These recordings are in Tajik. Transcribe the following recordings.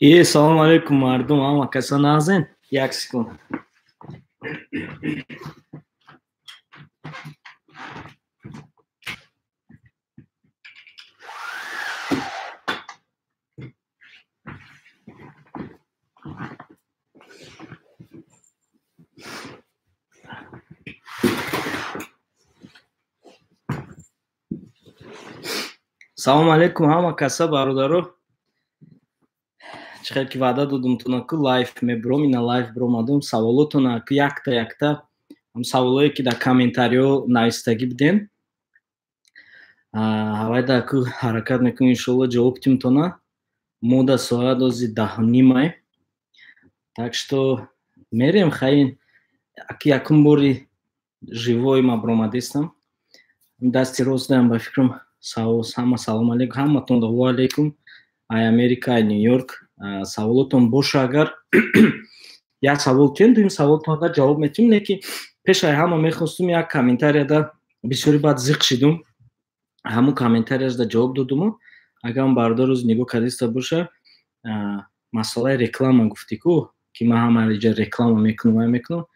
Салом алейкум, мардум, ҳама каса нағзен? Як секунд. Салом алейкум, ҳама каса, бародаро. Чӣ хел ки ваъда додумтона, ку лайв мебуром, ина лайв биромадум. Саволотона ку якта якта, саволое ки дар комментариҳо навистагӣ буден, ҳавайда ку ҳаракат мекунем, иншоалло, ҷавоб тимтона. Мо да соат ози 10:30, так что мерем. Хаин аки якум бори живой ма биромадистам. Дасти рост даям, ба фикрам. Ҳама салом алейкум, ҳаматон да ва алейкум, ай Америка, ай Ню Йорк. Саволотон боша, агар як савол тиён, дуюм саволтонда ҷавоб метиҳем. Лекин пешаи ҳама мехостум як комментарияда, бисёри баъд зиқ шидум, ҳамун комментарияшда ҷавоб додуму. Агар бародар рӯз нигоҳ кардиста боша, масъалаи реклама гуфтӣ ку, ки ман ҳама иҷа реклама мекунам, вай мекунам.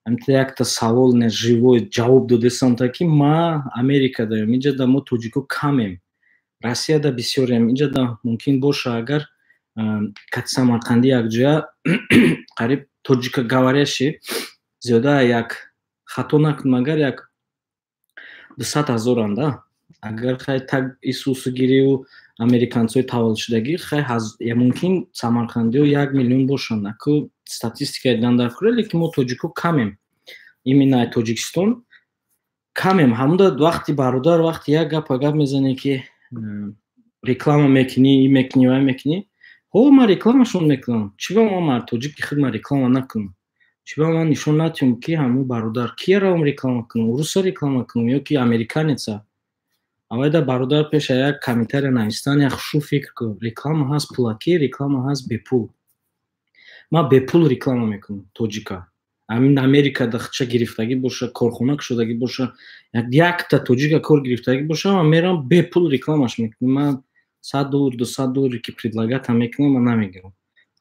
Ҳамта якта савол не живой ҷавоб додестам, та ки ма Америка даём, инҷа да мо тоҷико камем, Россияда бисёрем. Инҷа да мумкин боша, агар кати Самарқандӣ якҷоя қариб тоҷикоговорящий зиёда, як хато накунам, агар як 200 ҳазоранда. Агар хай так исусугирию американцои таваллудшудагӣ, хай мумкин самарқандиҳо 1 миллион бошанд. Аку статистикаи дидан дар кура, лекин мо тоҷико камем, именно Тоҷикистон камем. Ҳамуда вақти бародар, вақти як гапа гап мезанем, ки реклама мекунӣ, и мекунӣ, вай мекунӣ. Ҳо, ман рекламашон мекунам. Чӣ ба ман тоҷики худ ман реклама накунам? Чӣ ба ман нишон натиҳам, ки ҳамун бародар кия равам реклама кунам, уруса реклама кунам ё ки американеца? Авайда, бародар, пеша як комментария навистан як хушу фикр кун. Реклама ҳаст пулакӣ, реклама ҳаст бепул. Ман бепул реклама мекунам тоҷика. Ҳамин Америка дахча гирифтагӣ боша, корхона кушодагӣ боша, якта тоҷика кор гирифтагӣ боша, ман мерам бепул рекламаш мекунам. Ман 100 доллар, 200 долларе ки предлагать мекунам, ман намегирам.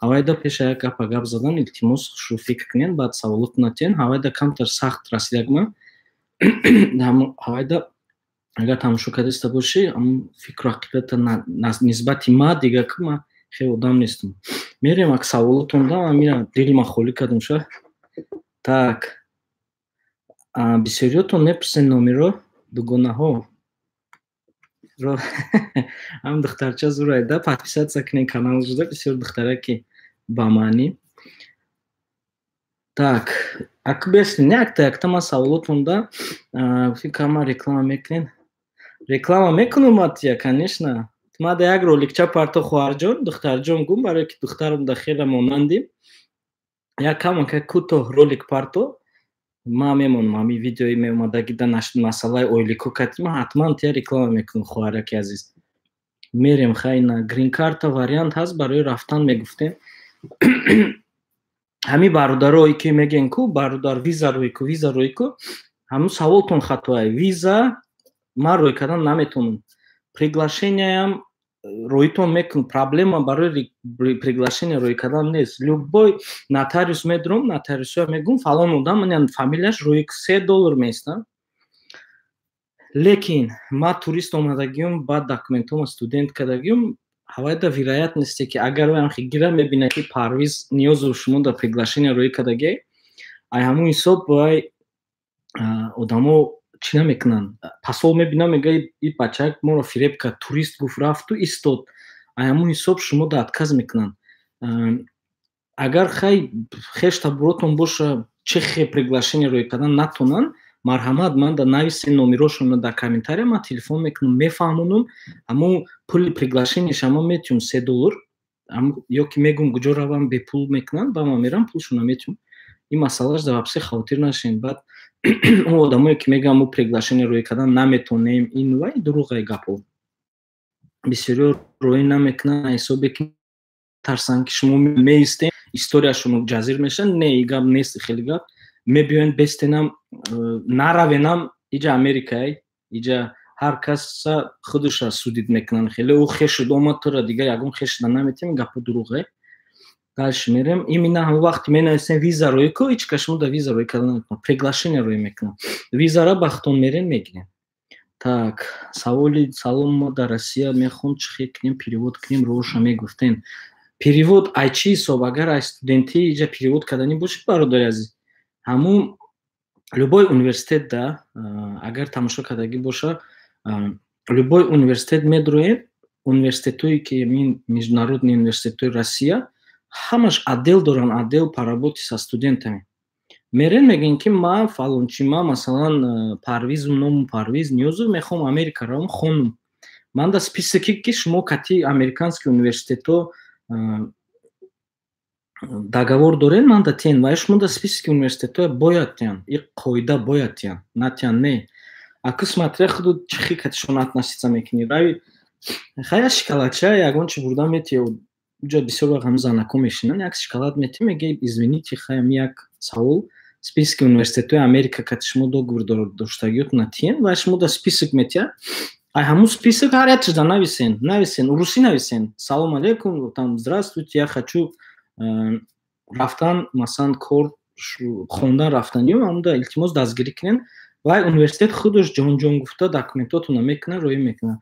Ҳавайда пеша як гапа гап задан, илтимос, хушу фикр кунед, баъд саволотона тиҳен. Ҳавайда камтар сахт расидак ман. Ҳавайда агар тамошо кардиста бошӣ, фикру ақидата нисбати ма дига, ки ман хеле одам нестам. Мерем ак саволотон да, мира дили ма холӣ кардам ша. Так, бисёриётон мепурсен номеро дугонаҳо. Ҳам духтарча зурайда, подписаться кунен канал шуда, бисёр духтараки ба маънӣ. Так, ак беслин якта якта ман саволотон да. Кама реклама мекунен? Реклама мекунам, матия, конечно. Ма да як роликча парто, хоҳарҷон, духтарҷон гум, барое ки духтарам да хеле монандим. Як камака кӯтоҳ ролик парто, ман мемонам. Ҳами видеои меомадаги да масъалаи ойлико кати ман ҳатман тия реклама мекунам, хоҳараки азиз. Мерем, хайна грин-карта вариант ҳаст барои рафтан, мегуфтем. Ҳами бародарое ки мегӯен ку, бародар, виза рӯй ку, виза рӯй ку, ҳамун саволтон хатоае. Виза ман рӯй кардан наметавонам, приглашенияам рӯитон мекун. Проблема барои приглашение рӯй кардан нест. Любой нотариус медурам, нотариусҳо мегӯм, фалон одам, фамилияш, рӯи 3 доллар меистам. Лекин ман турист омадагиём, баъд документҳома студент кардагиём. Ҳавайда вероятности, ки агар ваям гира мебина, ки Парвиз Ниёзов шумо дар приглашение рӯй кардагӣ, ай ҳамун ҳисоб вай одамо чӣ намекунанд. Посол мебина, мега, и бачак моро фиреб кард, турист гуфт, рафту истод. Ай ҳамун ҳисоб шумо да отказ мекунанд. Агар хай хеш табуротон боша, чӣ хе приглашение рӯй кардан натонанд, марҳамат, ман да нависен номерошонро дар комментария, ман телефон мекунам, мефаҳмонам. Ҳамун пули приглашениеша ман метиҳум, 3 доллар, ё ки мегӯм куҷо равам бепул мекунанд, ба ман мерам, пулшонро метиҳум. Ин масъалаш дар вообще хавотир нашен. Баъд он одамое ки мегӯянд, мо приглашение рӯй кардан наметонем, ин вай дурӯғае гапо. Бисёриҳо рӯй намекунанд ҳисобе ки тарсанд, ки шумо меистем, историяшон ҷазир мешавад. Не, и гап нест, хеле гап. Мебиёен, бестенам, наравенам. Иҷа Америкай, иҷа ҳар каса худуша судить мекунанд. Хеле ӯ хешуд омад, тура дигар ягон хешуда наметиҳем, гапо дурӯғе. Дальше мерем. Именно ҳамон вақте менависем виза рӯй ку, ҳеч кас шумо да виза рӯй карда наметавонад. Приглашение рӯй мекунад. Визара ба худтон мерен, мегирем. Так, саволи: салом, мо дар Россия мехоҳем, чӣ хел кунем, перевод кунем, роҳша мегуфтем. Перевод ай чӣ ҳисоб? Агар ай студентӣ иҷа перевод карданӣ бошед, бародари азиз, ҳамун любой университет да, агар тамошо кардагӣ боша, любой университет медроед, университетҳое ки международный университетҳои Россия, ҳамаш отдел доранд, отдел по работе со студентами. Мерен, мегӯен, ки ман фалончи, ман, масалан, Парвизу, ному Парвиз Ниёзов, мехоҳам Америка равам, хонум. Ман да списоке, ки шумо кати американский университетҳо договор дорен, ман да тен. Ва шумо да списоки университетҳо бояд тиян, и қоида, бояд тиян, натиян не. Аку смотря худу чӣ хел катишон относиться мекунӣ. Рави, хай, шоколадча, ягон чи бурда метия, уҷа бисёр вақт ҳами занако мешинанд, як шоколад метӣ, мега: «Извините, хай, як савол, списки университетҳои Америка кати шумо договор доштагиётона тиен?» Ва шумо да список метия. Ай ҳамун список ҳар як чиза нависен, нависен, русӣ нависен: «Салом алейкум», там, «Здравствуйте, я хочу рафтан, масалан, кор, хондан рафтаниё, ҳамуда илтимос, дастгирӣ кунен». Вай университет худаш ҷонҷон гуфта документотона мекунад, роӣ мекунад.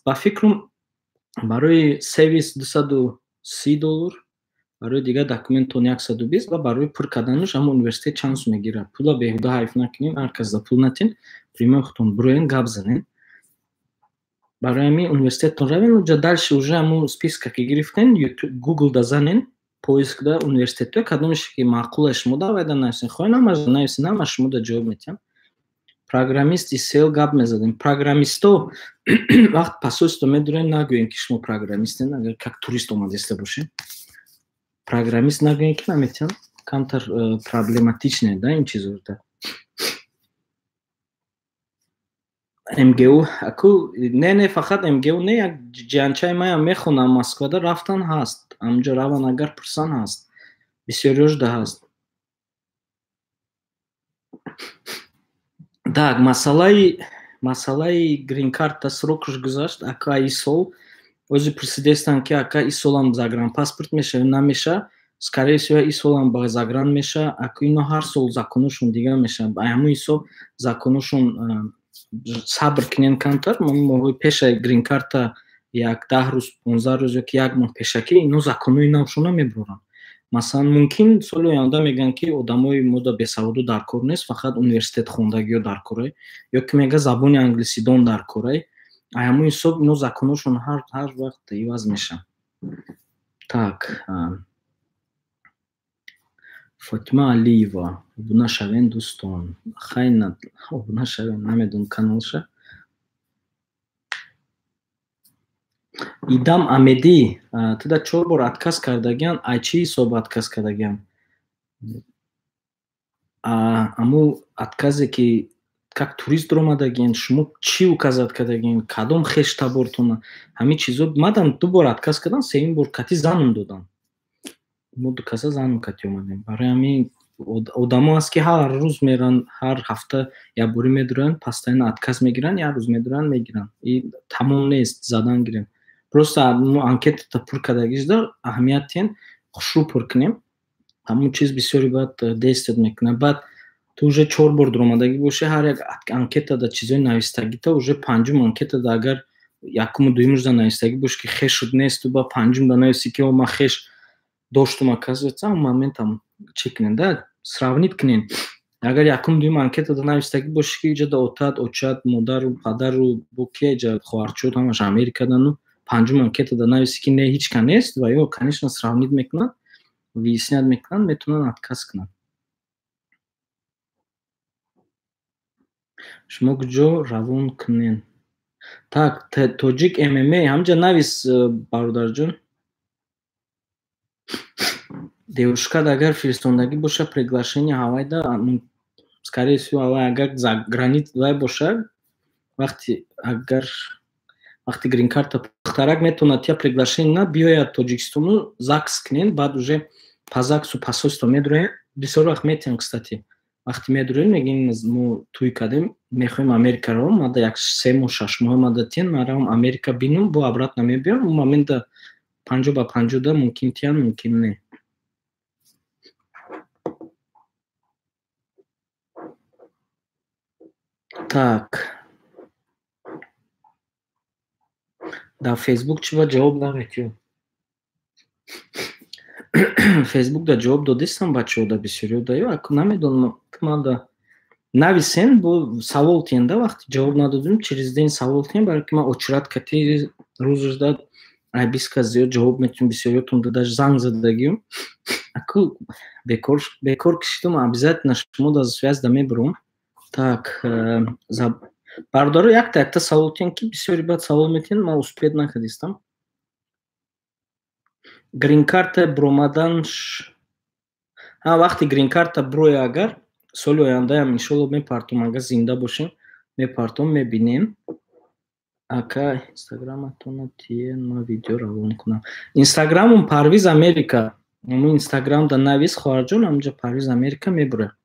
Ба фикрам, барои SEVIS 230 доллар, барои дигар документон 120 ва барои пур карданаш ҳамон университет чанд сум мегирад. Пула беҳуда ҳайф накунем, ҳар кас за пул натин, прямой худтон бироен, гап занен. Барои ҳамин университеттон равен, уҷа дальше уже ҳамун списка ки гирифтен, Google да занен, поиск да, университетҳо кадомеше ки маъқула шумо да, вайда нависен. Хоҳен, ҳамаш нависен, ҳамаш шумо да ҷавоб метиҳам. Программист исел гап мезадем. Программисто вақт посольство медурем, нагӯем, ки шумо программистен. Агар как турист омадеста бошед, программист нагӯем, ки наметиҳам. Камтар проблематичне да ин чизода. МГУ аку не, не, фақат МГУ не, як ҷиянчаи маям мехонам Москвада, рафтан ҳаст, ҳамунҷо раван, агар пурсан, ҳаст, бисёриёш да ҳаст. Так, масъалаи грин-карта срокаш гузашт, ака, и сол. Ози пурсидестанд, ки ака, и солам загранпаспорт меша ё намеша. Скорее всего, и солам ба загран меша. Аку ино ҳар сол законошон дигар меша. Ба ҳамун ҳисоб законошон, сабр кунен камтар. Моҳои пеша грин-карта як 10 рӯз, 15 рӯз ё ки як моҳ пешакӣ ино законҳои навшона мебуранд. Масалан, мумкин соли оянда мегӯянд, ки одамои мода бесаводу дар кор нест, фақат университет хондагиё дар корай, ё ки мега забони англисидон дар корай. Ай ҳамун ҳисоб ино законҳошон ҳар вақт иваз мешаванд. Так, Фотима Алиева: обуна шавен, дӯстон. Хайна, обуна шавен, намедонам каналша. Идам Амедӣ: туда чор бор отказ кардагиан, ай чӣ ҳисоб отказ кардагиан? Аму отказе ки как турист омадагиен, шумо чӣ указать кардагиен, кадом хеш табортона, ҳамин чизо. Мадам ду бор отказ кардан, сеюм бор кати занум додан. Мо ду каса занум кати омадем. Барои ҳамин одамо ҳаст, ки ҳар рӯз меран, ҳар ҳафта якборӣ медуранд, постоянно отказ мегиранд, як рӯз медуранд, мегиранд. И тамом нест, задан гирем. Просто мо анкетата пур кардагишда аҳамият тиҳем, хушрӯ пур кунем. Ҳамун чиз бисёре баъд действият мекунад. Баъд ту уже чор бор дуромадагӣ бошӣ, ҳар як анкетада чизои навистагита, уже панҷум анкетада агар якуму дуюмушда навистагӣ бошӣ, ки хешут несту, ба панҷумда нависӣ, ки о, ман хеш доштум, оказывается, он моментам чӣ кунем да, сравнить кунем. Агар якум, дуюм анкетада навистагӣ бошӣ, ки иҷода отат, очат, модару падару бо ки иҷа хоҳарчуд, ҳамаш Америкадану, панҷум анкетада нависӣ, ки не, ҳеч ка нест, ва ё, конечно, сравнить мекунанд, выяснять мекунанд, метавонанд отказ кунанд. Шумо куҷо равон кунен? Так, Тоҷик ММА, ҳамҷа навис, бародарҷон. Девушкат агар фиристондагӣ боша приглашение, ҳавайда, скорее всего, ҳавай агар за граница вай боша, вақти агар вақти грин-карта духтарак метавонад тия приглашение на биёяд Тоҷикистону, ЗАГС кунен, баъд уже по ЗАГСу посольство медуроем. Бисёр вақт метиҳам, кстати. Вақте медуроем, мегӯем, мо тӯй кардем, мехоҳем Америка равом, мада як 3 моҳ, 6 моҳ мада тиҳен, ман равам Америка бинум, бо обратно мебиём. Он момента 50 ба 50 да мумкин тиҳан, мумкин не. Так, дар Фейсбук чӣ ба ҷавоб наметиҳам? Фейсбук да ҷавоб додистам, бачаҳо, да бисёриҳо да ё намедонам, ман да нависен, бо савол тиҳен, да вақти ҷавоб надодем, через день савол тиҳен, барои ки ман очередь кати рӯзаш да ай 20 кас зиёд ҷавоб метиҳам, бисёриётон да даже занг задагиюм. Аку бекор кишидум, обязательно шумо да связь да мебурам. Так, бародаро, якта якта савол тиҳен, ки бисёри баъд савол метиҳен, ман успеть накардистам. Гринкарта буромадан, вақти гринкарта буроя, агар соли ояндаям, иншолло, мепартом, агар зинда бошем, мепартом, мебинем. Ака, инстаграматона тиен, ман видео равон кунам. Инстаграмум Парвиз Америка, ҳамун инстаграм да навис, хоҳарҷон, ҳамунҷа Парвиз Америка мебура.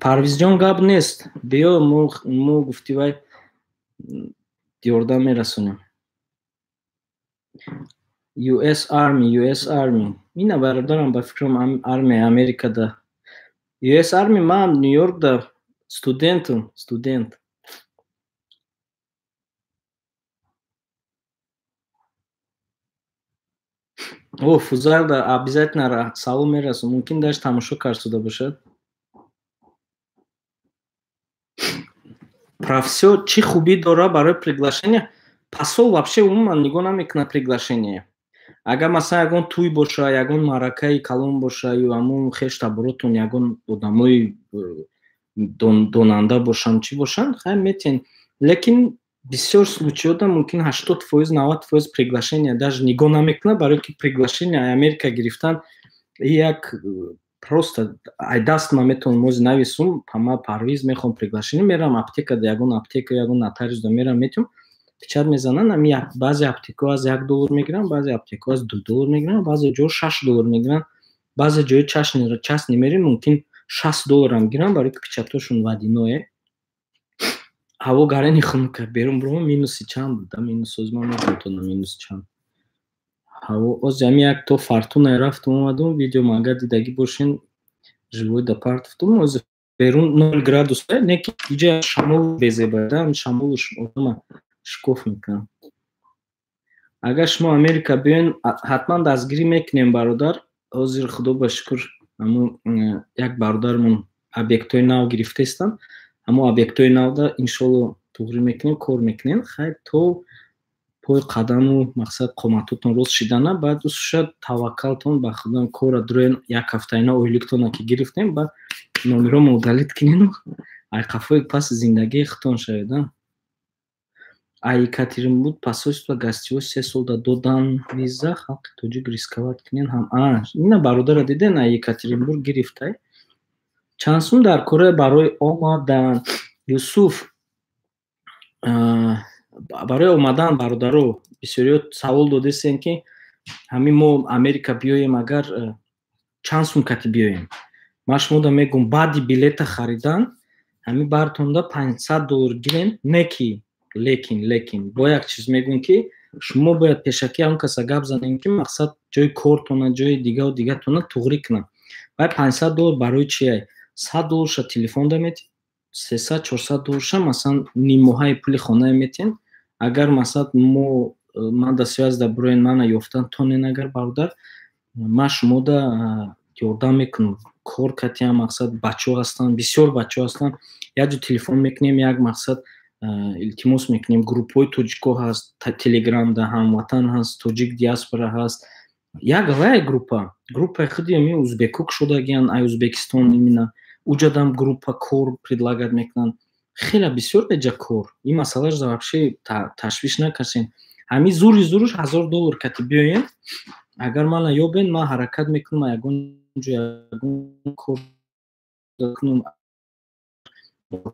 Парвизҷон, гап нест, биё, мо гуфти вай ёрдам мерасонем. US Army, US Army ина, бародарам, ба фикрам, армияи Америка да US Army. Ман Нью-Йорк да студентум, студент. О, Фузайл да обязательно салом мерасонам, мумкин даже тамошо кард бошад. Про всё чӣ хубӣ дора барои приглашение? Посол вообще умуман нигоҳ намекунад приглашение. Агар, масалан, ягон тӯй боша, ягон маъракаи калон боша ё ҳамун хештаборотон ягон одамои донанда бошанд, чӣ бошанд, хай, метиҳен, лекин бисёр случай ҳода мумкин 80%, 90% приглашение даже нигоҳ намекунад, барое ки приглашение Америка гирифтан як просто ай даст. Ман метавонам ози нависум, ма Парвиз мехоҳам приглашение, мерам аптека да, ягон аптека, ягон нотариус да мерам, метиҳам, печать мезананд. Ами баъзе аптекаҳо аз 1 доллар мегиранд, баъзе аптекаҳо аз 2 доллар мегиранд, баъзе ҷо 6 доллар мегиранд, баъзе ҷои частный мерем, мумкин 60 долларам гиранд, барои ки печать ошон водяное. Ҳаво гарани хунука, берун бирома, минуси чанд буда, минус, ози ман медонам минус чанд ҳаво. Ози ами як то Фортунае рафтум, омадум, видео агар дидагӣ бошен, живой да партофтум. Ози берун 0 градус, не ки иҷа шамол безебада, шамолш одама шикоф мекунад. Агар шумо Америка биёен, ҳатман дастгирӣ мекунем, бародар. Ҳозир, худо ба шукр, ҳамун як бародармон объектҳои нав гирифтаистанд, ҳамон объектҳои навда иншолло туғрӣ мекунем, кор мекунем. Хайр, то пои қадаму мақсад қоматотон рост шидана, баъд усушад, таваккалтон ба худо, кора дуроен, як ҳафтаина ойликтона ки гирифтем, баъд номеромо удалить кунену ай қафои паси зиндагии худтон шавед. А Екатеринбург посольство гостевой 3 сол да додан виза, халқи тоҷик рисковать кунен ҳам. А ина бародара диден, а Екатеринбург гирифтай. Чанд сум дар кора барои омадан, Юсуф? Барои омадан, бародаро, бисёриё савол додестем, ки ҳамин мо Америка биёем, агар чанд сум кати биёем. Ман шумода мегӯм, баъди билета харидан ҳамин бартонда 500 доллар гирен, не ки лекин бо як чиз мегӯм, ки шумо бояд пешакӣ ҳамон каса гап занем, ки мақсад ҷои кортона, ҷои дигаву дигатона туғрӣ кунам. Вай 500 доллар барои чия? 100 долларша телефон да метиҳ, 300, 400 долларша, масалан, ниммоҳаи пули хонае метиҳем. Агар, масалан, мо ман да связь да буроен, мана ёфтан тонен, агар, бародар, ман шумода ёрдам мекунам, кор катиам, мақсад бачаҳо ҳастанд, бисёр бачаҳо ҳастанд, як ҷо телефон мекунем, як мақсад илтимос мекунем. Группҳои тоҷико ҳаст, Телеграмда Ҳамватан ҳаст, Тоҷик диаспора ҳаст, як вай группа, группаи худи ами узбеко кушодагиян, ай Узбекистон, именно уҷадам группа, кор предлагать мекунанд, хеле бисёр беҷа кор. Ин масъалаш вообще ташвиш накашен. Ҳамин зури зуруш 1000 доллар кати биёен, агар мана ёбен, ман ҳаракат мекунам, ягон ҷо ягон кор кунам,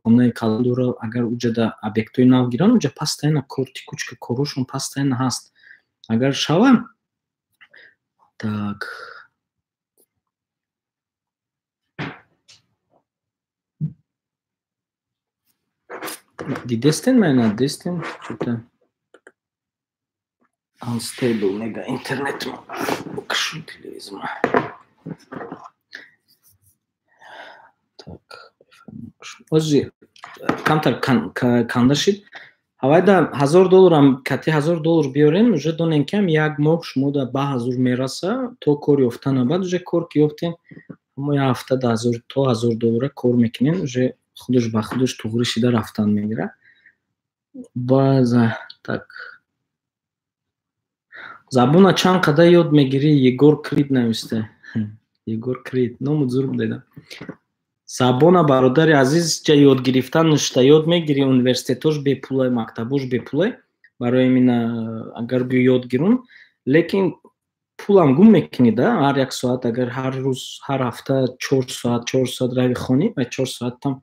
хонаи калон дора, агар уҷада объектҳои нав гиранд, уҷа постоянно кор, текучка корошон постоянно ҳаст, агар шава. Так, дидестен, ман надидестен, чё-то unstable мега интернет, кашу телевизор. Так, ҳози камтар канда шид. Ҳавайда 1000 долларам кати 1000 доллар биёрен, уже донем, ки ам як моҳ шумо да ба ҳазур мераса то кор ёфтана. Баъд уже кор ки ёфтем, мо як ҳафта да ҳазор то 1000 доллара кор мекунем, уже худаш ба худаш туғри шида рафтан мегирад. Баъза так, забона чанд қадар ёд мегирӣ? Егор Крид нависта. Егор Крид, ному зур деда. Забона, бародари азиз, ҷа ёд гирифтан ништа ёд мегирӣ. Университетош бепулай, мактабош бепулай. Барои имина агар гӯ ёд гирун, лекин пулам гум мекунӣ да. Ҳар як соат, агар ҳар рӯз, ҳар ҳафта 4 соат, 4 соат рави хонӣ ва 4 соатам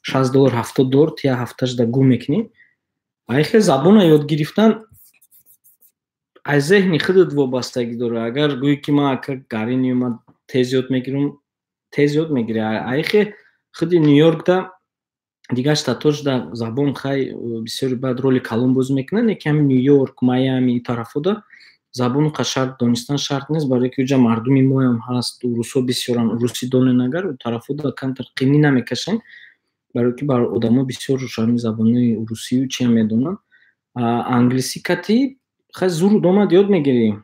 60 доллар, 70 доллар ти як ҳафташда гум мекунӣ. Айхе забона ёд гирифтан аз зеҳни худат вобастагӣ дорад. Агар гӯӣ, ки ман ака гарини ман тез ёд мегирам, тез ёд мегирӣ. Айхе худи Ню-Йоркда, дигар штатошда забон хай бисёри баъд роли калон бозӣ мекунад, не ки ҳамин Ню-Йорк, Майами, ин тарафода забону шарт донистан шарт нест, барое ки уҷа мардуми моям ҳаст, урусҳо бисёран. Урусӣ донен агар, тарафода камтар қинӣ намекашем, барое ки бар одамо бисёр ҳамин забонои урусию чиам медонанд. Англисӣ кати хай зур омад ёд мегирӣ,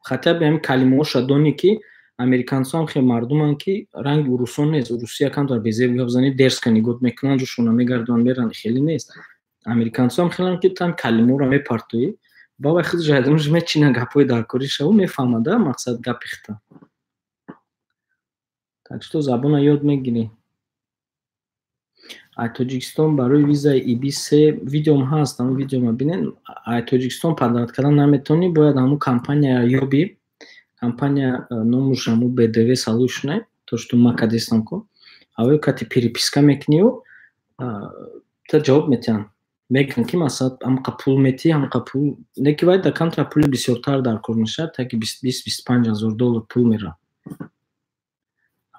хотя бы ҳамин калимаҳоша донӣ, ки американцҳо хеле мардуманд, ки ранги урусон нест. Урусия камтар безеб гап занӣ, дерзко нигоҳ мекунанд, ҷӯшона мегардонанд, меранд. Хеле нест. Американцҳоам хелам, ки там калимаҳоро мепартоӣ, баба худаш айдамаш мечина, гапҳои даркорӣ шаву мефаҳмада мақсад гапи хита. Так что забона ёд мегирӣ. Ай Тоҷикистон барои визаи EB-3 видеом ҳаст, ҳамон видеома бинен. Ай Тоҷикистон подать кардан наметавонӣ, бояд ҳамун компания ёбӣ. Компания номуш ҳамун BDV Solution, то что ма кадестам ку, ҳавои кати переписка мекунию та ҷавоб метиҳанд, мегӯянд, ки масалан ҳамқа пул метиҳӣ, ҳамқа пул неки вай да камтар пули бисёртар дар кор мешавад, таки 20-25 ҳазор доллар пул меравад.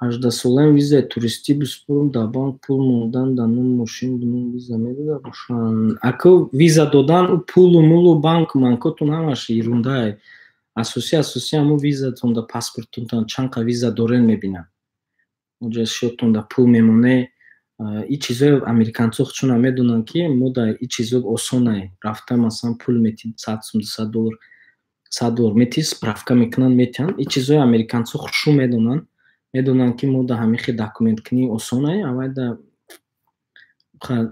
18-солаем, визаи туристӣ биспорам, дар банк пул мондан, дар номи мошин бинум, виза медода бошанд? Аку, виза додан ӯ пулу мулу банку манкотун ҳамаш ерундае. Асосӣ ҳамун визатон да паспортунтон чанд қа виза дорен мебинанд. Уҷа счётон да пул мемоне. И чизои американцо худшона медонанд, ки мо да и чизо осонае. Рафта, масалан, пул метӣ, 100 сум, 200 доллар, 100 доллар метӣ, справка мекунанд, метиҳанд. И чизои американцо хушу медонанд, медонанд, ки мо да ҳамин хел документкунӣ осонае. Аввал да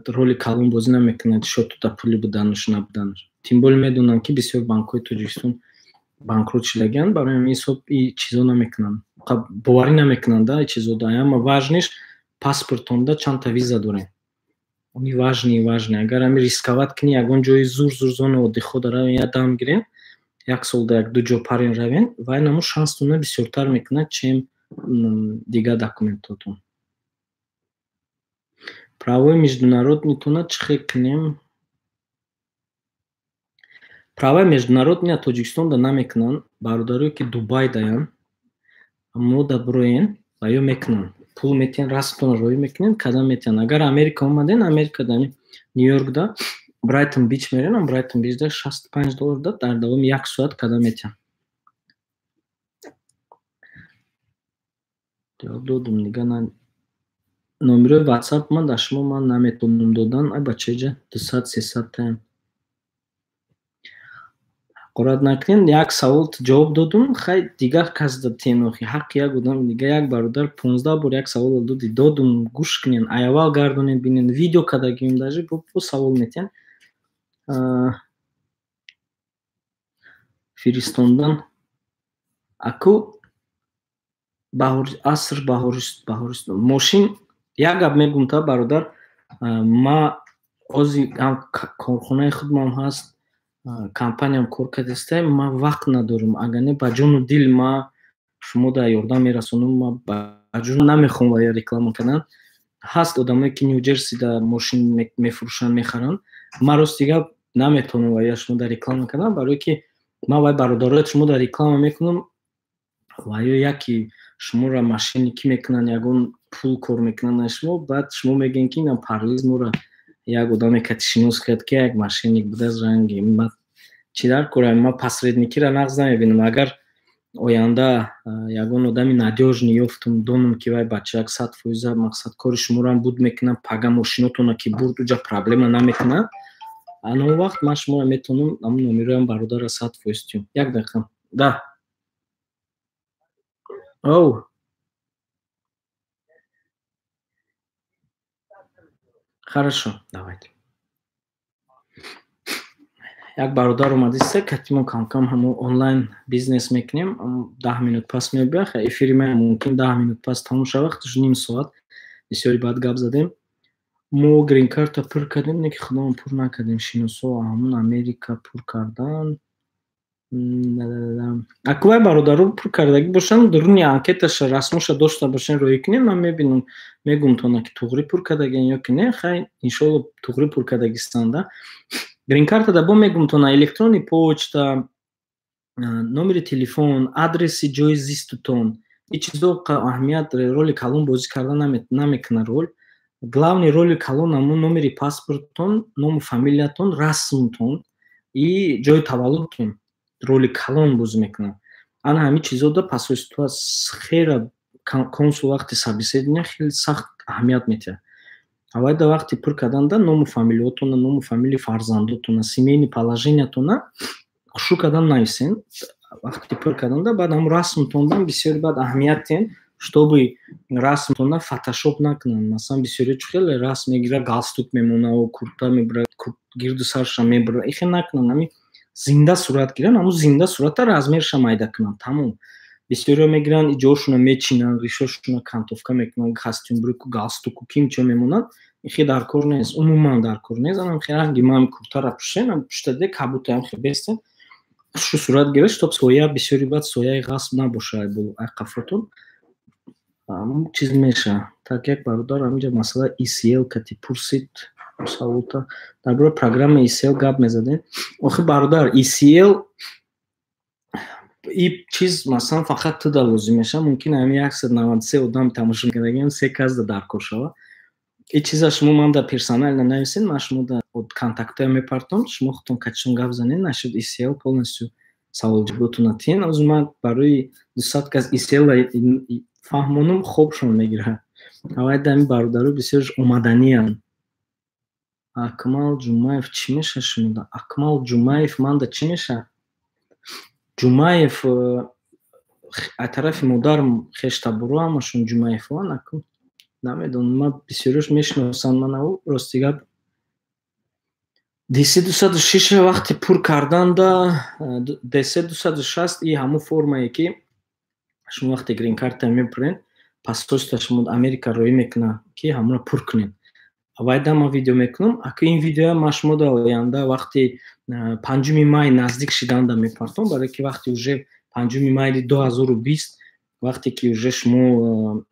роли калон бозӣ намекунад счёту да пули буданаш, набуданаш. Тем более медонанд, ки бисёр банкҳои Тоҷикистон банкрот шудагианд. Барои ҳамин ҳисоб и чизо намекунанд, боварӣ намекунанд да и чизо. Да ама важныйш паспортонда чандта виза дорем, они важный, важный. Агар ҳами рисковать кунӣ, ягон ҷои зур зур зона отдыхо да равен, як дам гирен, як солда як ду ҷо парен равен, вай намо шанстона бисёртар мекунад, чем дигар документотон. Правои международныйтона чӣ хел кунем? Праваи международный Тоҷикистонда намекунанд. Бародарое, ки Дубай даянд, мо да бироен ва ё мекунанд. Пул метиҳанд, расмтонро роӣ мекунед, кадам метиҳанд. Агар Америка омаден, Америка да Нью-Йоркда Брайтон Бич меренам, Брайтон Бичда 65 доллар да дар давоми як соат кадам метиҳанд. Ҷавоб додум, дига на. Номерои ватсап ман дар шумо ман наметавонам додан. Ай бачаҷа, 200, 300 таям. Ҳақорат накунед, як савол ҷавоб додум, хай дигар кас тенохи ҳаққи як одам дига. Як бародар 15 бор як саволро доди, додум, гӯш кунед, аввал гардонед, бинед, видео кардагием, даже бо савол метиҳанд. Фиристондан аку аср баҳористон мошин. Як гап мегум та, бародар, ма ози корхонаи худмам ҳаст, компаниям кор кардастаем, ман вақт надорам. Агар не, ба ҷону дил ма шумо да ёрдам мерасонам. Ма ба ҷон намехоҳам ва реклама кардан. Ҳаст одамое, ки Нью-Ҷерсида мошин мефурӯшанд, мехаранд. Ман, рости гап, наметавонам ва я шумо да реклама кардан, барое ки ман вай бародароят шумо да реклама мекунам ва ё яке шуморо мошенникӣ мекунанд, ягон пул кор мекунанд аз шумо. Баъд шумо мегӯед, ки ина Парлиз моро як одаме кати шинос кард, ки як мошенник будааст. Ранги чӣ дар кора, ман посредникиро нағз намебинам. Агар Оянда ягон одами надёжный ёфтум, донам, ки вай бачаяк 100% мақсад кори шуморо буд мекунад, пага мошинотона ки бурд, уҷа проблема намекунад, ана он вақт ман шуморо метавонам ҳамун номероям бародара 100% тиём. Як дақиқа. Да, оу, хорошо, давайте. Як бародар омадиста, катимо камкам ҳамо онлайн бизнес мекунем. 10 минут пас мебиях эфири ма, мумкин 10 минут пас тамом шава, вақташ ним соат бисёри баъд гап задем. Мо гринкарта пур кардем, не ки худамон пур накардем, шиносо ҳамун Америка пур кардан. Аквай бародаро пур кардагӣ бошанд, дуруни анкеташа расмоша дошта бошен, роӣ кунем, ман мебинам, мегум тона, ки туғрӣ пур кардагиан ё ки не. Хай, иншолло, туғрӣ пур кардагистанда. Гринкарта да бо мегум тона: электронный почта, номери телефон, адреси ҷои зистутон, ин чизо аҳамият, роли калон бозӣ карда намекунад. Роль главный, роли калон ҳамун номери паспорттон, ному фамилиятон, расмтон и ҷои таваллудтон роли калон бозӣ мекунад. Ана ҳамин чизо да посольство хела, консул вақти собеседование хеле сахт аҳамият метиҳад. Аввалда вақти пур карданда ному фамилиотона, ному фамилияи фарзандотона, семейный положениятона хушу кардан нависен вақти пур карданда. Баъд ҳамун расмтондан бисёри баъд аҳамият тиҳен, чтобы расмтона фотошоп накунанд. Масалан, бисёриё чӣ хеле расм мегирад, галстук мемонаву курта мебурад, гирду сарша мебурад. Ихе накунанд, ҳамин зинда сурат гиранд, ҳамун зинда сурата размерша майда кунанд, тамом. Бисёриҳо мегиранд, иҷошуна мечинанд, ришошуна кантовка мекунанд, костюм брюку, галстуку, кимчо мемонанд. Ихе дар кор нест, умуман дар кор нест. Анам хе ранги ман куртара пӯшен, пӯшта кабутаам хе бестен, хушу сурат гирад, чтоб соя бисёри баъд сояи ғасб набоша ай қафотон чиз меша. Так, як бародар ҳаминҷа масъала ECL кати пурсид саволта, дар бораи программа ECL гап мезадем. Охи, бародар, ECL и чиз, масалан, фақат туда лозим меша. Мумкин ҳами 193 одам тамошо мекардагиам, се кас да дар кор шава. И чиза шумо ман да персонально нависед, ман шумо да контактҳоя мепартом, шумо худтон качон гап занед нашуд ECL, полностью саволҷавоботона тиҳен. Ҳозир ман барои 200 кас ECL фаҳмонум, хобшон мегирад. Аввал ами бародаро бисёрш омаданиянд. Акмал Ҷумаев, чӣ меша шумода? Акмал Ҷумаев, манда чӣ меша? Ҷумаев аз тарафи модарам хештабуро ҳамашон Ҷумаевоан. Аку намедонам, ман бисёриш мешиносанд манаву, рости гап. DC 206 вақти пур карданда, DC 260 и ҳамун формае, ки шумо вақте гринкарта мепурен, посольство шумо Америка роӣ мекунад, ки ҳамонро пур кунед. Вайда ман видео мекунам. Аку ин видеоя ман шумо дар оянда, вақти 5-уми май наздик шиданда, мепартом, барое ки вақти уже 5-уми майи 2020, вақте ки уже шумо,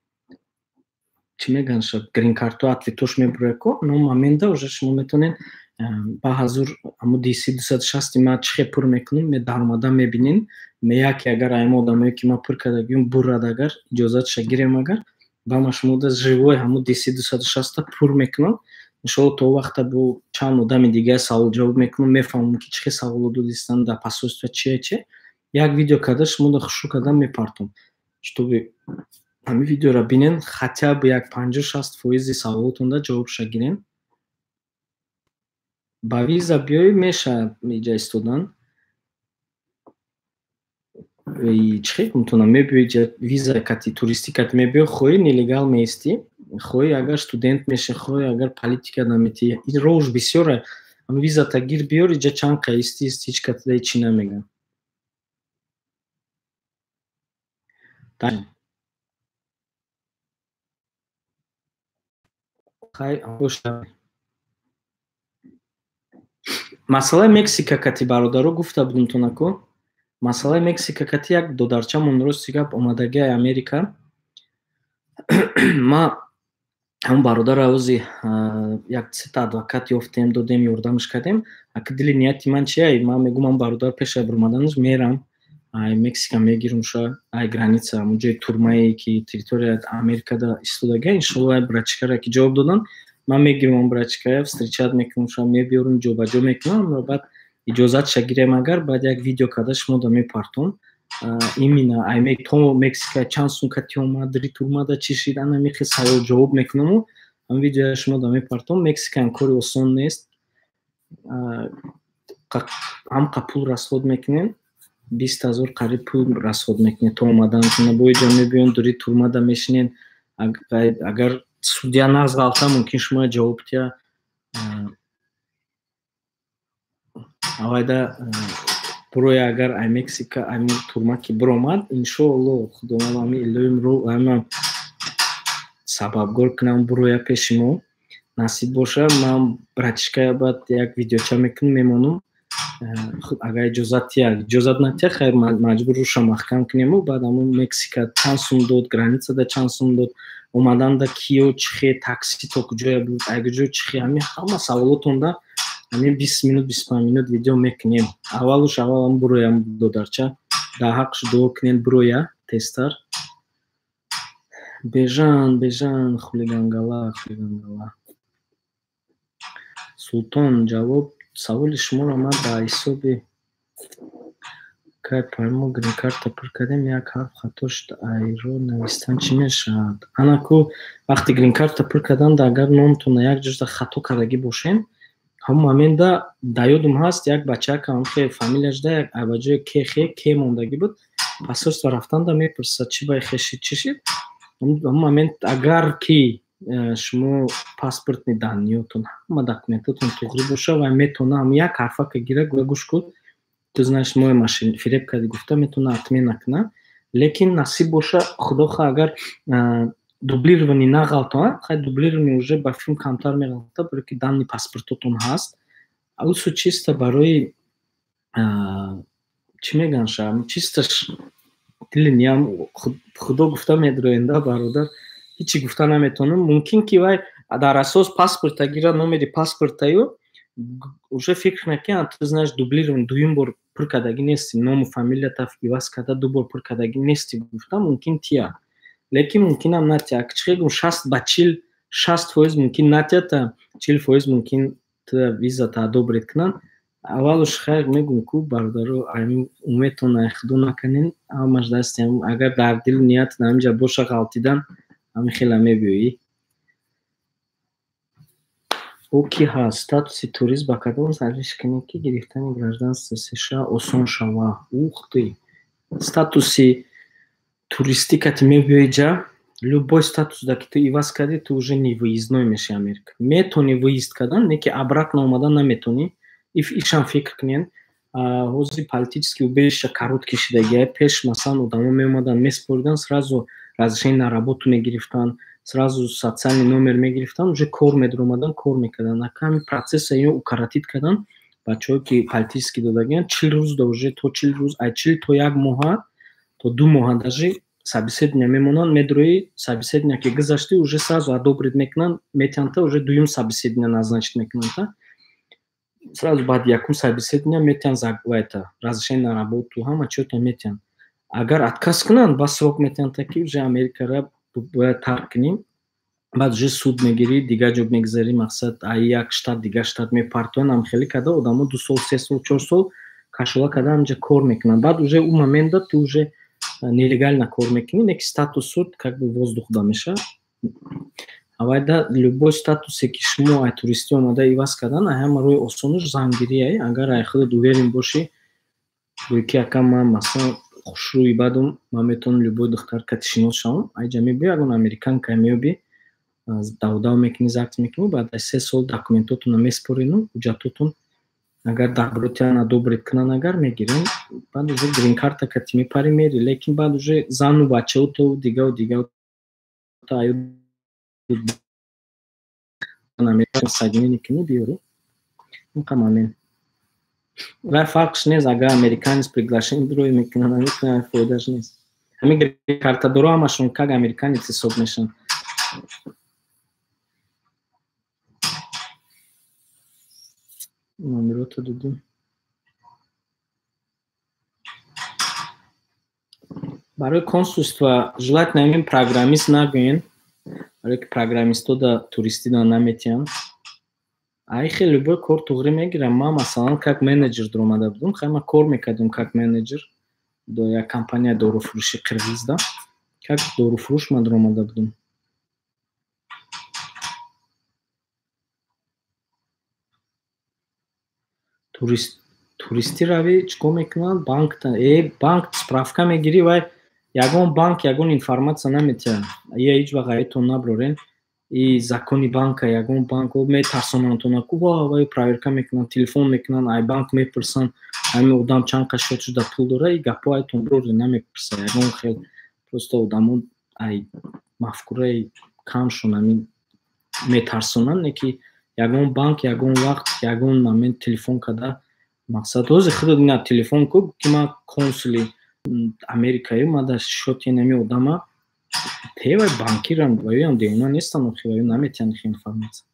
чӣ мегӯянд, гринкарту ответош мебурояд ко, но момента уже шумо метавонед ба ҳазур ҳамо DC 260 ман чӣ хел пур мекунам, даромада мебинен. Яке агар аймо одамое, ки ман пур кардагиам, бурад, агар иҷозатша гирем, агар ба ма шумо да живой ҳамо DC 260 пур мекунам. Иншолло, то вақта бо чанд одами дигар савол ҷавоб мекунам, мефаҳмам, ки чӣ хел саволо додистанд дар посольство, чие че. Як видео карда шумо да хушу карда мепартом, чтобы ҳамин видеоро бинен, хотя бы як 50-60 фоизи саволотонда ҷавобша гирен. Ба виза биёй, меша иҷа истодан. Чӣ хел метавонам, мебиёй виза кати, туристӣ кати мебиёй, хоҳӣ нелегал меистӣ, хоҳӣ агар студент мешӣ, хоҳӣ агар политика наметӣ, ин роҳуш бисёре. Визата гир, биёр иҷа, чанд қа истӣ, истӣ, ҳеҷ катида ҳечи намегӯянд. Хай, масъалаи Мексика кати, бародаро, гуфта будем тонаку. Масъалаи Мексика кати як додарчамон, рости гап, омадагиай Америка. Ма ҳамун бародарро ози як сета адвокат ёфтем, додем, ёрдамаш кардем. Ака, дили нияти ман чия? Ман мегӯм, ҳамун бародар пеша баромаданаш мерам, ай Мексика мегирумша, ай граница, ҳамун ҷои турмае, ки территорияи Америкада истодага. Иншолло, ай братишкара, ки ҷавоб додан, ман мегирам он братишкая, встречать мекунамша, мебиёрам, ҷобаҷо мекунам. Баъд иҷозатша гирем агар, баъд як видео карда шумо да мепартом. Именно ай то Мексика чанд сум кати омад, ритурмада чӣ шид, ана михе савол ҷавоб мекунаму ҳам видеоя шумо да мепартом. Мексикаам кори осон нест, ҳамқа пул расход мекунем, 20 000 қариб пул расход мекунед то омадан. Бо иҷа мебиён, дури турмада мешинен. Агар судья нағз ғалта, мумкин шумо ҷавоб тия. Авайда буроя, агар ай Мексика, ай турма ки биромад, иншоалло, Худованд ами илоимро ама сабабгор кунам, буроя пеши мо насиб боша. Ман братишкая баъд як видеоча мекунам, мемонам. Агар иҷозат тия, иҷозат натия, хайр, маҷбур руша маҳкам кунему. Баъд ҳамун Мексика чанд сум дод, границада чанд сум дод, омаданда киё чихе, такси то куҷоя буд, ай куҷо чихе, ҳамин ҳама саволотонда ҳамин 20 минут, 25 минут видео мекунем. Аввалуш аввалам буроям, додарча, дар ҳаққш дуо кунем, буроя тезтар. Бежан, бежан, хулигангала, хулигангала. Султон, ҷавоб саволи шуморо ман ба ҳисоби кай мо гринкарта пур кардем, як ҳарф хато шуд, айро навистан чӣ мешавад? Анаку, вақте гринкарта пур карданда, агар номтона як ҷода хато кардагӣ бошем, ҳамон момента да ёдум ҳаст, як бачаакам хе фамилияшда як ба ҷои кехе ке мондагӣ буд. Посольство рафтанда мепурсад, чӣ бай хешид, чӣ шид. Ҳамон момент агар ки шумо паспортный данныетон, ҳама документатон туғри боша, ва метавона ҳам як ҳарфака гира, гӯя: «Гӯш кун, ту знаешь, мои машин фиреб кардӣ», гуфта метавона отмена куна. Лекин насиб боша, худо хоҳ, агар дублирование нағалтона. Хай, дублирование уже ба филм камтар меғалта, барои ки данные паспортотон ҳаст. Усу чисто барои чӣ мегӯянд, ша чисто дили ниям худо гуфта медроенда, бародар, ҳичи гуфта наметавонам. Мумкин ки вай дар асос паспорта гира, номери паспортаю уже фикр накунад, ту знаешь, дублирован, дуюм бор пур кардагӣ нести, ному фамилията иваз карда, ду бор пур кардагӣ нести гуфта, мумкин тия, лекин мумкинам натия. Чӣ гум, 60 ба 40, 60% мумкин натията, 40% мумкин визата одобрить кунанд. Аввалуш хайр мегӯм ку, бародаро, умедтон худо накунен, ҳамаш дасти. Агар дар дилу ният ҳаминҷа боша ғалтидан, ҳамин хела мебиёӣ. Ӯ ки ҳаст? Статуси турист ба кадом сариш кунем, ки гирифтани гражданство США осон шава? Ух ты, статуси туристӣ кати мебиёи ҷа, любой статус да ки ту иваз кардӣ, ту уже не выездной меши Америка. Метавонӣ выезд кардан, не ки обратно омадан наметавонӣ. Ишам фикр кунен, ҳозир политический убежище короткий шидагия. Пеш, масалан, одамо меомаданд, меспоридан, сразу разрешение на работу мегирифтанд, сразу социальный номер мегирифтанд, уже кор медаромаданд, кор мекарданд. Ака ҳамин процесса ино укоротить карданд. Бачаҳое ки политический додагиянд, 40 рӯз да уже то 40 рӯз, ай 40 то як моҳа, то 2 моҳа даже собеседование мемонанд. Медрои, собеседование ки гузашти, уже сразу одобрить мекунанд, метиҳанд, уже дуюм собеседование назначить мекунанд, та сразу баъди якум собеседование метиҳанд вайта разрешение на работу, ҳама чиёта метиҳанд. Агар отказ кунанд, ба срок метиҳанд, та ки уже Америкара бояд тарк кунӣ. Баъд уже суд мегирӣ, дигар ҷо мегузарӣ, мақсад, ай як штат дигар штат мепартоянд. Ам хеле карда одамо 2 сол, 3 сол, 4 сол кашола карда ҳаминҷа кор мекунанд. Баъд уже ӯ момента ту уже нелегально кор мекунӣ, не ки статусут как бы воздух да мешавад. Авайда любой статусе ки шумо ай туристӣ омада иваз кардан, ай ҳама роҳи осонаш зангирӣ. Агар ай худат уверен бошӣ, гӯӣ ки ака, ман, масалан, хушрӯи бадум, ман метавонам любой духтар кати шинос шавам, айҷа мебиёй, ягон американка меёбӣ, давдав мекунӣ, ЗАГС мекунӣ, баъд аз 3 сол документотонро меспорину, ҳуҷҷатотон агар добротиан одобрить кунанд, агар мегирем, баъд уже гринкарта кати мепарӣ, мери. Лекин баъд уже зану бачаоту дигаву дигав аю соединение кунӣ, биёрӣ. Инқа момент вай фарқш нест. Агар американец приглашение рӯй мекунад, намекунад, фоидаш нест. Ҳамин гринкартадоро ҳамашон как американец ҳисоб мешаванд. Номерото додем. Барои консульство желательно ҳамин программист нагӯен, барое ки программистҳо да туристӣ да наметиҳанд. Ай хеле любой кор туғрӣ мегирам. Ман, масалан, как менеҷер дуромада будам. Хай, ман кор мекардам как менеҷер. Як компания доруфурӯши Қирғизда, как доруфурӯш ман даромада будум. Туристӣ равӣ, чӣ кор мекунанд? Банк банк справка мегирӣ, вай ягон банк ягон информатсия наметиҳад. Я ҳеҷ вақт аетон наброрен. И закони банка, ягон банк метарсонанд ку, вай проверка мекунанд, телефон мекунанд, ай банк мепурсанд, ҳамин одам чанд қа счёт шуда пул дора, и гапҳо айтон брорен, намепурса ягон хел. Просто одамо ай мафкураи камшон ҳамин метарсонанд, не ки ягон банк ягон вақт ягон момент телефон карда, мақсад ҳозир худат ина телефон ку, ки ман консули Америкаю, ман дар счёти инами одама тевай банкирам, ваёям девона нестам, охи ваё наметиҳанд ихе информатсия.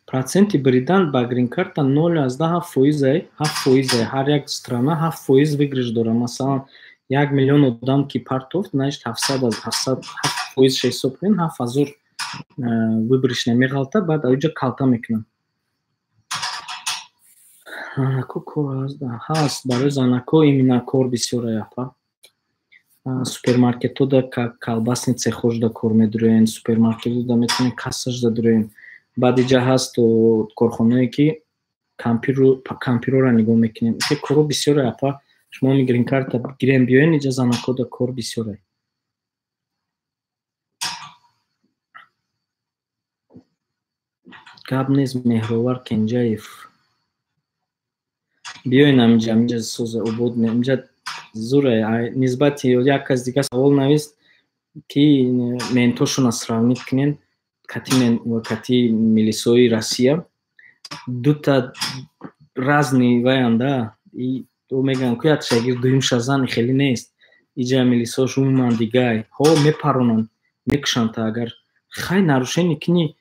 Проценти бридан ба гринкарта 0,7 фоизай, 7 фоизай. Ҳар як страна 7 фоиз выигрыш дора. Масалан, 1 миллион одам ки партофт, значит, 700 аз 700, 7 фоизша ҳисоб кунем, 7000 выбориш намеғалта, баъд аҷа калта мекунам. Занако кор ҳаст, барои занако именно кор бисёр апа. Супермаркетҳода колбасный цехҳошда кор медуроен, супермаркетҳода метавонед кассашда дуроен. Баъд иҷа ҳаст корхоное, ки кампирора нигоҳ мекунем. Хе корҳо бисёре, апа. Шумо ми гринкарта гирем, биёен иҷа, занакода кор бисёре. Гап нест, Меҳровар Кенҷаев. Биёен аминҷа, аминҷа соза обод, инҷа зуре. Нисбати як кас дига савол навист, ки ментошона сравнить кунен кати милисои Россия. Дута разный ваянда. Мегӯям, ку як шагирд дуюмша зани хеле нест. Иҷа милисош умуман дигай. Ҳо, мепаронанд, мекушанд та агар хай нарушение кини.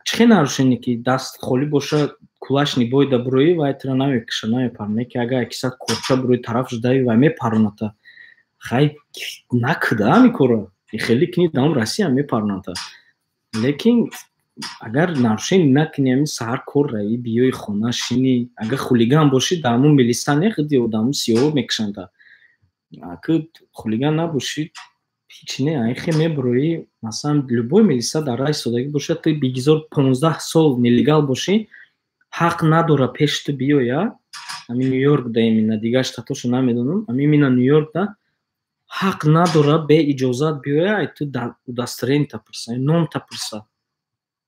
Чӣ хел нарушение, ки даст холӣ боша, кулашни бойда буроӣ, вай тира намекуша, намепарона. Ки агар якисад корча бурои тараф ждаи, вай мепароната. Хай накуда ҳамин корро, хеле кини, даом Россия мепароната. Лекин агар нарушение накунӣ, ҳамин саҳар кор раӣ, биёи хона шинӣ, агар хулиган бошӣ, дар ҳамун милиса нехӯди, одамо сиёҳо мекушанда. Аку хулиган набошӣ, ҳеч не, айхе мебуроӣ. Масалан, любой милиса дар раҳи содагӣ бошад, ту бигизор 15 сол нелегал бошӣ, ҳақ надора пеши ту биёя. Ҳамин Нью-Йорк да, именно, дигар штатошо намедонам, ами именно Нью-Йорк да ҳақ надора бе иҷозат биёя, ай ту удостоверениета пурса, номта пурса.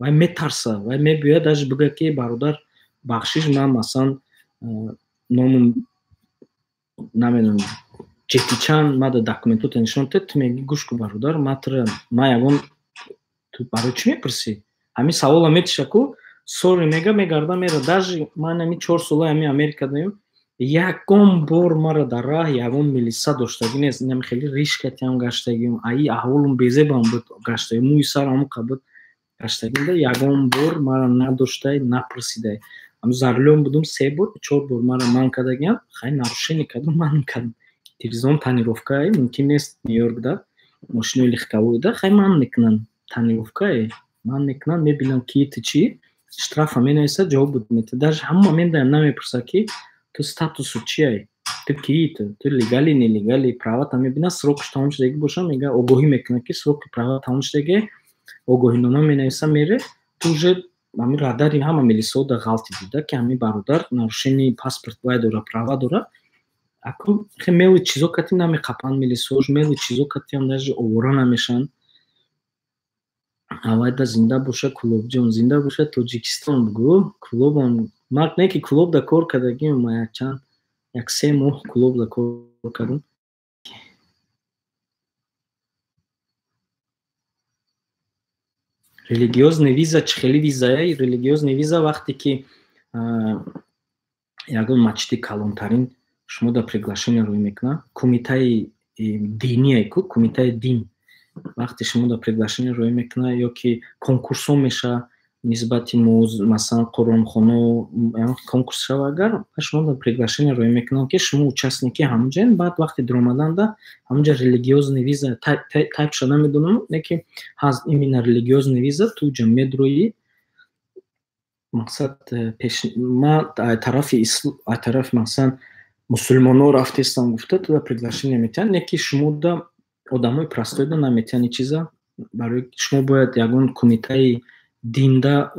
Вай метарса, вай мебиёяд, даже бигӯяд, ки бародар, бахшиш, ман масалан номум намедонам ҷетичанд, ма да документота нишон те. Ту мегӣ: гӯш ку, бародар, ма тура ма ягон, ту барои чӣ мепурсӣ? Ҳамин савола метиша ку, sorry мега, мегарда, мера. Даже ман ҳамин 4 сола ҳамин Америка даем, ягон бор мара дар раҳ ягон милиса доштагӣ нест. Инам хеле ришкатиам гаштагим, аи аҳволум безебам буд гаштагӣ, мӯи сарам қа буд гаштагим да, ягон бор мара надоштай, напурсидай. Ам за рулём будум, се бор, чор бор мара ман кардагиам. Хай, нарушение кардам, ман кардам. Телевизион тонировкае мумкин нест Нью-Йорк да, мошинои легковой да, хай ман мекунанд, тонировкае ман мекунанд, мебинам, ки ту чӣ, штрафа менависад, ҷавоб метиҳад. Даже ҳамон моментаам намепурсад, ки ту статусу чиай, ту кии, ту легали, нелегали. Правата мебинад, срокаш тамом шудагӣ боша, мега, огоҳӣ мекунад, ки сроки права тамом шудагӣ, огоҳинома менависа, мере. Ту уже ҳамин радари ҳама милисаҳо да ғалти дида, ки ҳамин бародар нарушение паспорт вай дора, права дора. Аку хе мелочь чизо кати намеқапанд милисаҳош, мелочь чизо катиам даже овора намешаванд. Авайда зинда боша Кулобҷон, зинда боша Тоҷикистон. Бугӯ Кулобам мард не, ки Кулоб да кор кардагим. Ма якчанд, як 3 моҳ Кулоб да кор кардам. Религиозный виза чӣ хели визае? Религиозный виза вақте ки ягон мачиди калонтарин шумо да приглашение рӯй мекунад, кумитаи диние ку, кумитаи дин вақте шумо да приглашение рӯй мекунад, ё ки конкурсҳо мешавад нисбати, масалан, қуръонхоно конкурс шава, агар шумо да приглашение рӯй мекунанд, ки шумо участники ҳамунҷаен. Баъд вақти дуромаданда ҳамунҷа религиозный виза тайпша намедонам, не ки ҳаст именно религиозный виза, ту ҷа медроӣ. Мақсад, ма тарафи тарафи, масалан, мусулмоно рафтестам гуфта, туда приглашение метиҳанд, не ки шумода, одамои простойда наметиҳанд ин чиза. Барои шумо бояд ягон кумитаи динда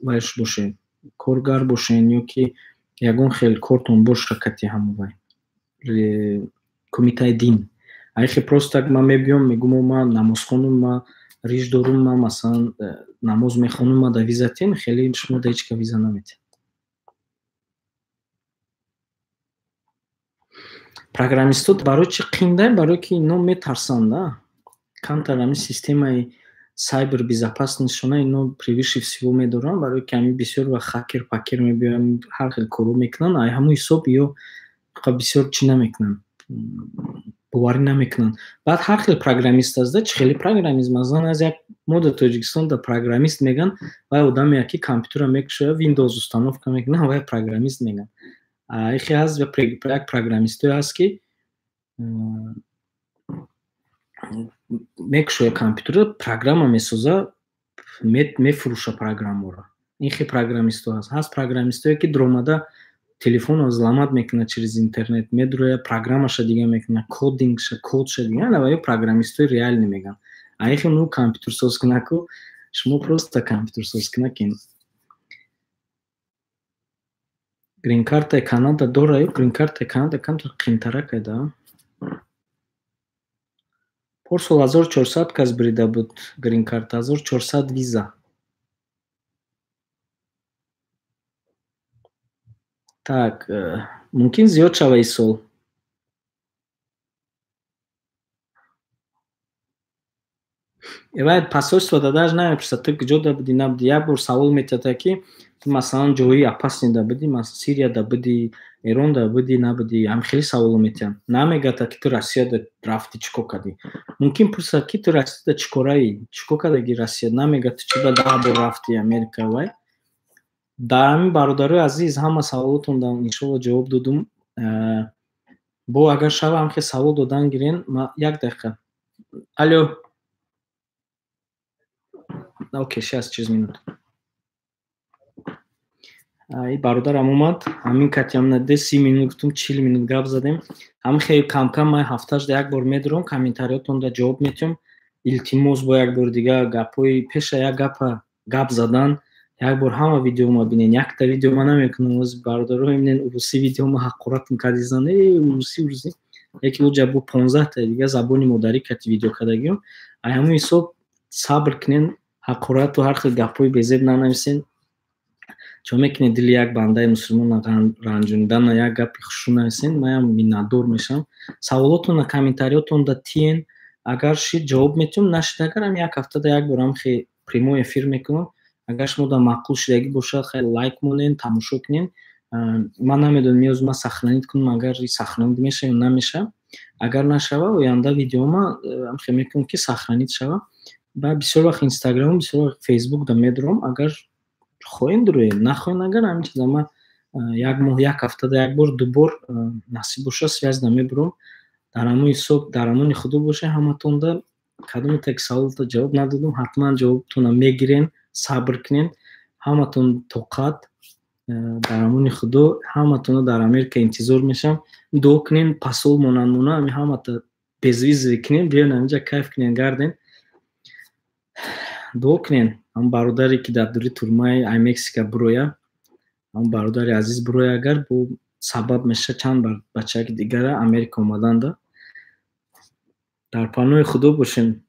вайш бошед, коргар бошен ё ки ягон хел кортон боша кати ҳамон вай кумитаи дин. Айхе просто так ман мебиём, мегӯм, ман намозхонум, ман риш дорум, ман, масалан, намоз мехонум, ман да виза тиҳем, хеле шумо да ҳеҷ ка виза наметиҳад. Программистҳо барои чӣ қинда? Барое ки ино метарсанд, камтар ҳамин системаи cyber безопасностьшона ино превыше всего медоранд, барое ки ҳамин бисёр вақт хакер пакер мебиёянд, ҳар хел корҳо мекунанд. Ай ҳамун ҳисоб ё бисёр чӣ намекунанд, боварӣ намекунанд. Баъд ҳар хел программист аст, да, чӣ хели программист. Масалан, аз як мо дар Тоҷикистон да программист мегӯянд вай одаме ки компютера мекушояд, Windows установка мекунад, вай программист мегӯянд. Ихе ҳаст, як программистое ҳаст, ки мекушояд компютера, программа месоза, мефурӯша программаро. Ин хел программистҳо ҳаст. Ҳаст программистое, ки дуромада телефонро взломать мекунад, через интернет медурояд, программаша дига мекунад, кодингша, кодша дига, ана ё программистои реальный мегӯянд. А ихе ну компютерсоз кунаку, шумо просто компютерсоз кунакин. Гринкартаи Канада дора ё гринкартаи Канада камтар қимтарак да. Порсол 1400 кас бирида буд гринкарта, 1400 виза. Так, мумкин зиёд шава ин сол. Вай посольство да даже намепурсад, ту куҷо да будӣ, набудӣ. Як бор савол метиҳад, ки ту, масалан, ҷои опасный да будӣ, масалан, Сирия да будӣ, Эрон да будӣ, набудӣ, ҳам хеле саволо метиҳанд. Намегӯяд, ки ту Россияда рафтӣ, чӣ кор кардӣ. Мумкин пурсад, ки ту Россияда чӣ кораӣ, чӣ кор кардаги Россия. Намегӯяд, ту чӣ ба 10 бор рафтӣ Америка. Вай дар ҳамин, бародарои азиз, ҳама саволотонда иншолло ҷавоб додум. Бо агар шава, ҳам хел савол додан гирен. Як дақиқа. Алё, окей, сейчас, через минуту. И бародарам омад, ҳамин катиам наде 30 минут гуфтум, 40 минут гап задем. Ҳамин хеле камкам ман ҳафташда як бор медурам, комментариётонда ҷавоб метиҳам. Илтимос, бо як бори дига гапҳои пеша як гапа гап задан, як бор ҳама видеома бинен. Якта видео ма намекунам. Оз бародаро мебинен, урусӣ видеома ҳақоратм кардизан, э, урусӣ, урусӣ, яке уҷа бо 15-та дига забони модарӣ кати видео кардагиём. Ай ҳамун ҳисоб сабр кунен, ҳақорату ҳар хел гапҳои безеб нанависен. Чо мекунед дили як бандаи мусулмона ранҷонидана? Як гапи хушу нависен, маям миннатдор мешавам. Саволотона комментариётонда тиен, агар шид, ҷавоб метиҳам, нашид, агар ам як ҳафтада як бор ам хе прямой эфир мекунам. Агар шумо да маъқул шудагӣ бошад, хеле лайк монен, тамошо кунен. Ман намедонам, ниёз ман сохранить кунам, агар сохранить меша ё намеша. Агар нашава, оянда видеома хе мекунам, ки сохранить шава. Ба бисёр вақт Инстаграму, бисёр вақт Фейсбук да медурам. Агар хоҳем, дуроем, нахоҳем, агар ҳамин чиза ма як моҳ, як ҳафтада як бор, ду бор насиб боша, связь да мебурам. Дар ҳамон ҳисоб дар амони худо боша ҳаматонда. Кадоме ки саволто ҷавоб надодум, ҳатман ҷавобтона мегирен. Сабр кунен, ҳаматон тоқат. Дар амони худо, ҳаматона дар Америка интизор мешавам. Дуо кунен, посол монанд мона, ами ҳамата безвизовый кунем, биён ҳаминҷа, кайф кунен, гарден. Дуо кунен, ҳам бародаре ки дар дури турмаи ай Мексика буроя, ҳам бародари азиз буроя, агар бо сабаб меша чанд бачаки дигара Америка омаданда. Дар паноҳи худо бошем.